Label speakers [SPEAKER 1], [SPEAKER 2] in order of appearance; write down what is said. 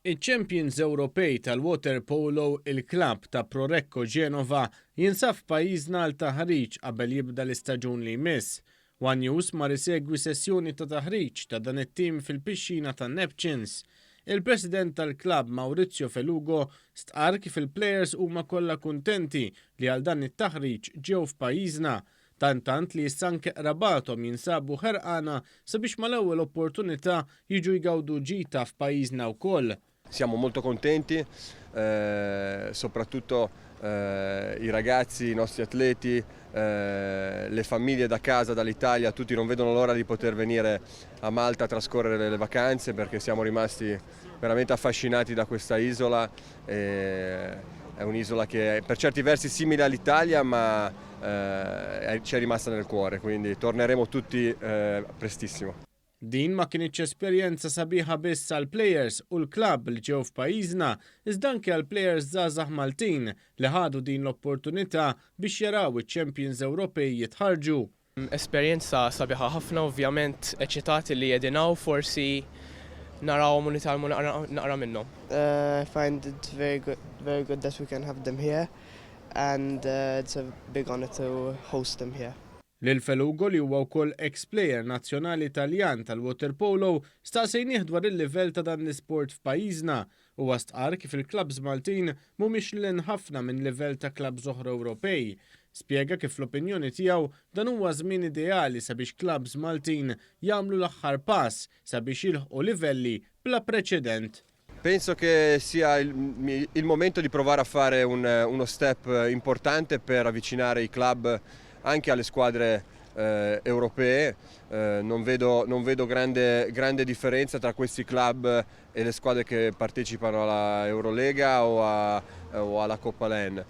[SPEAKER 1] Iċ-champions Ewropej tal-waterpolo, il-klabb ta' Pro Recco Genova, jinsab f'pajjiżna għal taħriġ qabel jibda l-istaġun li jmiss. One News mar isegwi sessjoni ta' taħriġ ta' dan it-tim fil-pixxina tan-Neptunes. Il-President tal-klabb Maurizio Felugo stqarr kif il-plejers huma kollha kuntenti li għal dan it-taħriġ ġew f'pajjiżna. Tant tant li issa anke qrabathom jinsabu ħerqana sabiex mal-ewwel opportunità jiġu jgawdu ġita f'pajjiżna wkoll.
[SPEAKER 2] Siamo molto contenti, soprattutto i ragazzi, i nostri atleti, le famiglie da casa, dall'Italia, tutti non vedono l'ora di poter venire a Malta a trascorrere le vacanze perché siamo rimasti veramente affascinati da questa isola. È un'isola che è per certi versi simile all'Italia ma ci è rimasta nel cuore, quindi torneremo tutti prestissimo.
[SPEAKER 1] Din ma kinitx esperjenza sabiħa biss għall-plejers u l-klabb li ġew f'pajjiżna, iżda anke għall-plejers żgħażagħ Maltin li ħadu din l-opportunità biex jaraw iċ-champions Ewropej jitħarrġu.
[SPEAKER 3] Esperjenza sabiħa ħafna, ovvjament eċitati li qegħdin hawn, forsi narawhom u nitgħallmu naqra minnhom.
[SPEAKER 4] I find it very good, very good that we can have them here and it's a big honor to host them here.
[SPEAKER 1] Lil Felugo li huwa wkoll eks plejer nazzjonali Taljan tal-waterpolo staqsejnieh dwar il-livell ta' dan l-isport f'pajjiżna. Huwa stqarr kif il-klabbs Maltin mhumiex lil hinn ħafna minn livell ta' klabbs oħra Ewropej. Spjega kif fl-opinjoni tiegħu dan huwa żmien ideali sabiex klabbs Maltin jagħmlu l-aħħar pass sabiex jilħqu livelli bla preċedent.
[SPEAKER 2] Penso che sia il momento di provare a fare uno step importante per avvicinare i club anche alle squadre europee. Non vedo grande, grande differenza tra questi club e le squadre che partecipano alla Eurolega o alla Coppa LEN.